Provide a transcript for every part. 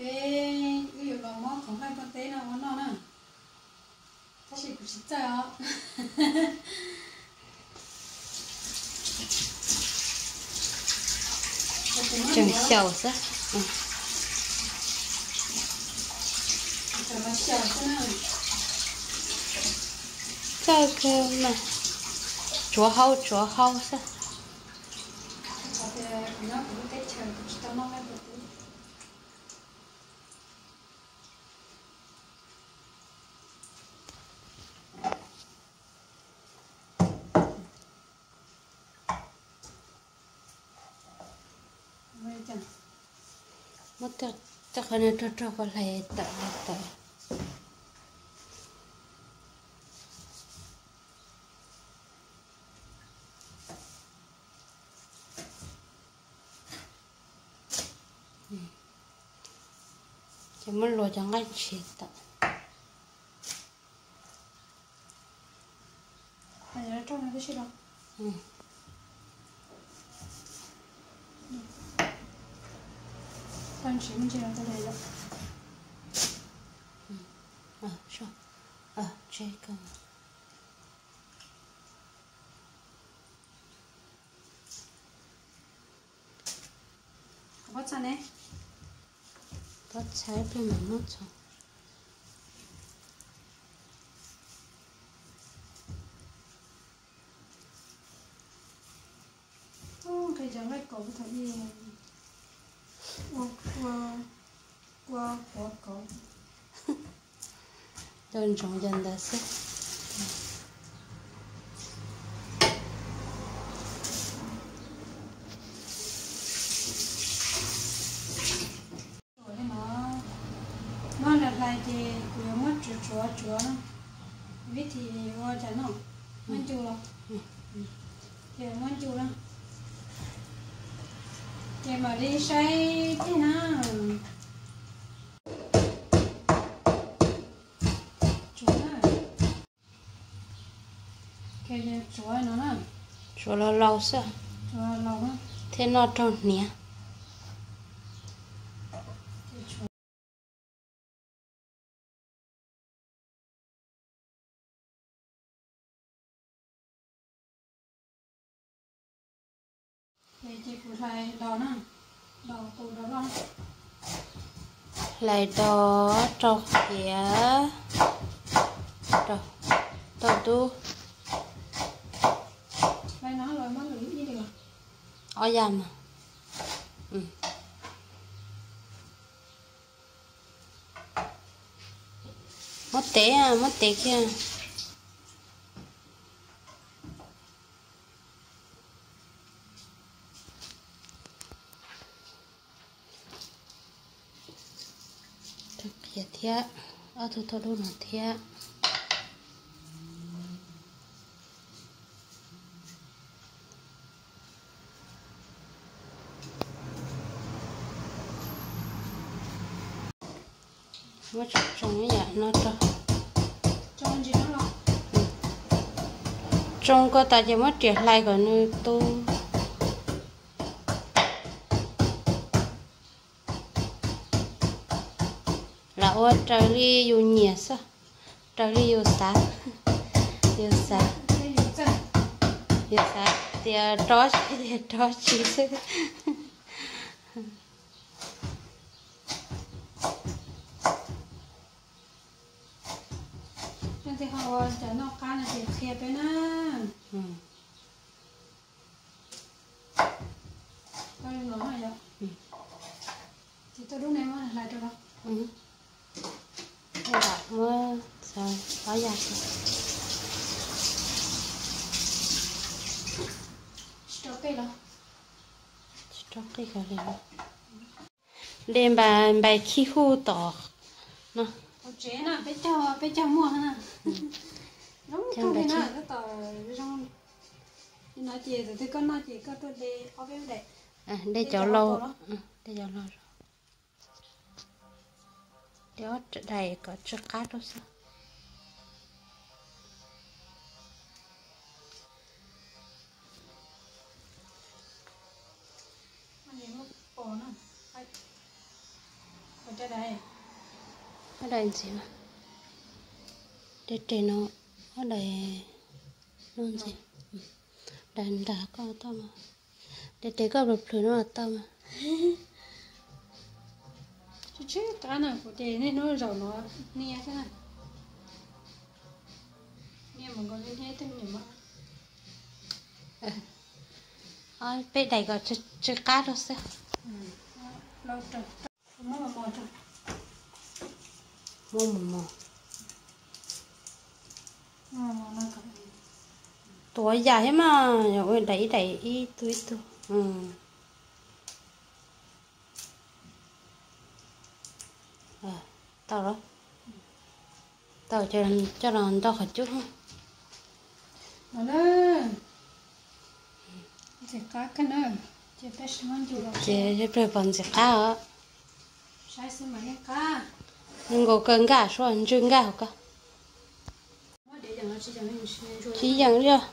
Wb yuav los muab qhov nqaij npua teb no ua noj na, tab sis kuv tsis txawj os. Tseem xyaum xwb. Txawj kawg mas, tsuav hau tsuav hau xwb. Muab tej qhov no rog rog koj hlais tawm hlais tawm. Ces muab luas cov nqaij ntshis tawm. Pob txha ne? Pob txha ib pliag mam muab txhoov. Nqhis cov nqaij kauv thaum ub ua, ua, ua quav kauv. Ntsoov cov ntawd xwb. Muab hlais hlais ces kuv yuav muab tsuav tsuav tsuav, vib thim ua cas no, muab ncu los, ces muab ncu na, ces mam li saib thiab na. Tsuav na. Tsuav no na. Tsuav laus laus xwb. Tsuav laus na. Thiaj noj raug hniav. Ces kuv hlais dos na, dos tus dos loj. Hlais dos rau qhiav, rau, rau dub. Hlais no los muab lwm ib lwm. Ob yam mas. Muab tev, muab tev kiag. Tau qhiav thiab, ob tug thaum dub no thiab. Muab tsoo tsoo ib yam no rau. Tsoo ko tas ces muab riam hlais kom nws tu. Lam ua raws li yus nyiam xwb, raws li yus xav, yus xav, yus xav tias rov tsis tias rov tsis xwb. Leej twg ho ua cov noj qab no ces qhia peb na. Tau li no yom. Ces tuaj dub ne muab hlais rau los. Muab ob yam. Tsis rau qij los? Tsis rau qij li. De npais, npais khij huj tom no. Tsev na, peb caug, peb caug muaj na. Zoo kawg li na, tab tom zoo li no ces thaum twg koj noj ces koj tuaj de ob peb daim. De cov laus, de cov laus, de ob daim kom tsw qab rau xwb. Muab pos na, pos Ob daim ntxiv, daim res no, ob daim no ntxiv, daim nram koj tau mas, daim res koj plhws plhws no tau mas. Tsis tshwj qab na, kuv ces niaj hnub zaum no hnia xwb na. Niaj mus nkaus li hnia tej me nyuam mom. Peb daim kom tsw qab rau xwb. Muab mos mos. Tuav yam thiab mas, yog ua daim ib daim ib tug ib tug. Tau lawm. Tau, coj los nto qhov cub. Ces peb pom ntxim qab os. Zoo nkaus kawg nkaj suab ntswj nkaj hauv koj. Tsis yeem li os.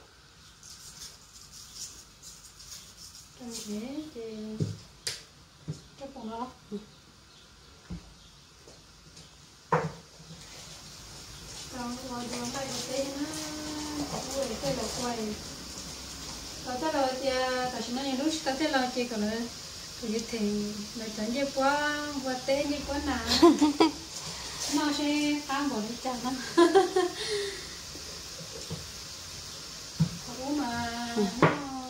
Tau txoj laus tias tam sim no yog lub tsis tau txoj laus ces kom lawv, kuv yuav them lawv cov ncej puab npua teb ncej puab nas noj seb qab npaum li cas no.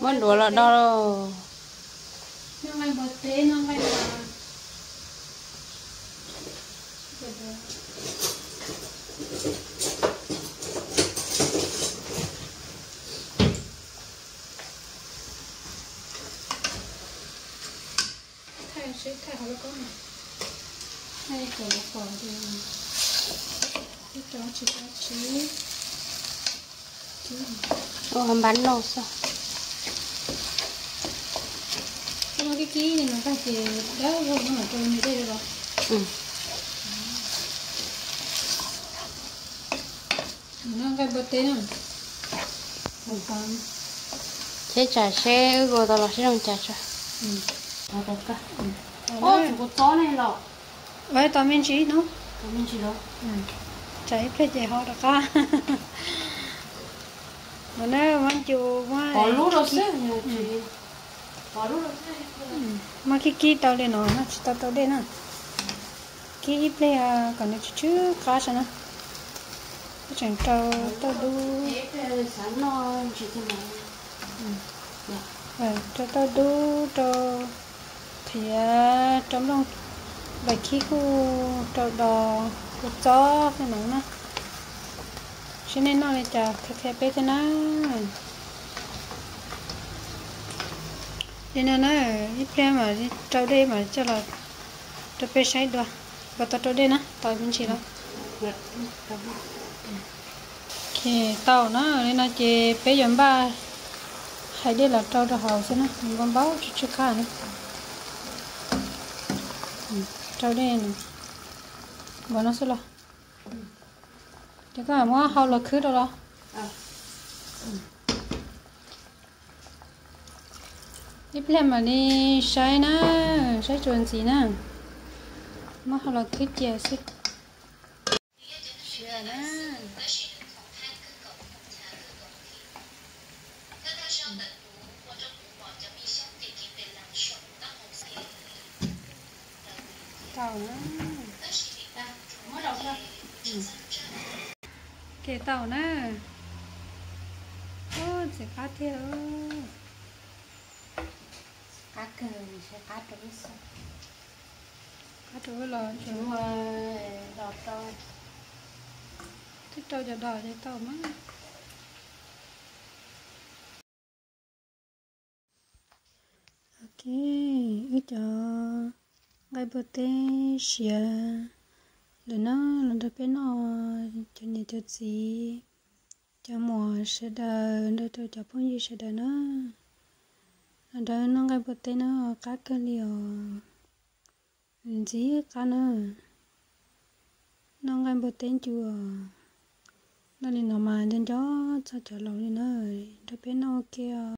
Muab duav los do. Noj nqaij npua teb, noj nqaij npua. Thaij seb thaij hauv lub koob no. Thaij kom lawv pom tias ib co tsis tau tsis. Ua npab noj xwb. Kib kib li no tag ces dawb vog no mam rau nws dej los. Noj nqaij npua teb na. Cheb tsam seb wb ua tau los sib zoo cas tso. Tsob ne los. Tau me ntsis no. Tsam ib pliag ces ho rov qab. No na, muab ncu muab, muab kib kib tau li no, tsis tau rau dej na. Kib ib pliag kom nws tsw tsw qab tso na. Tseem rau tauj dub, rau tauj dub, rau qhiav, rau nplooj, nplaim khib kuj rau dos, kua txob tej no na. Seb nej noj li cas qhia qhia peb thiab na. Li no na, ib pliag mam rau dej mam coj los rau peb saib dua. Npau taws rau dej na, tau me ntsis los. Tau na, li no ces peb yuav npaj hais dej los rau rau hauv xwb na, npau npau tsw tsw qab na. Rau dej no, npau no xwb los. Ces koj muab hau los khwb rau los. Ib pliag mam li saib na, saib tsuas ntxiv na. Muab hau los khwb cia xwb. Tau na. Muab rau koj. Ces tau na. Ub, ntxim qab tiag. Qab kawg, qab rau wb xwb. Qab rau wb los tsuas muaj dos rau. Twb rau cov dos ces tau mas. Ok, wb cov nqaij npua teb siav lawm na, los nrog peb noj cov niam cov txiv, cov muam sawv daws nrog rau cov phooj ywg sawv daws na. Los nrog noj nqaij npua teb na, qab kawg li os. Ntxim qab na. Noj nqaij npua teb ncu os. Noj li no mas nco nco txog cov laus li na. Nrog peb noj ua ke os.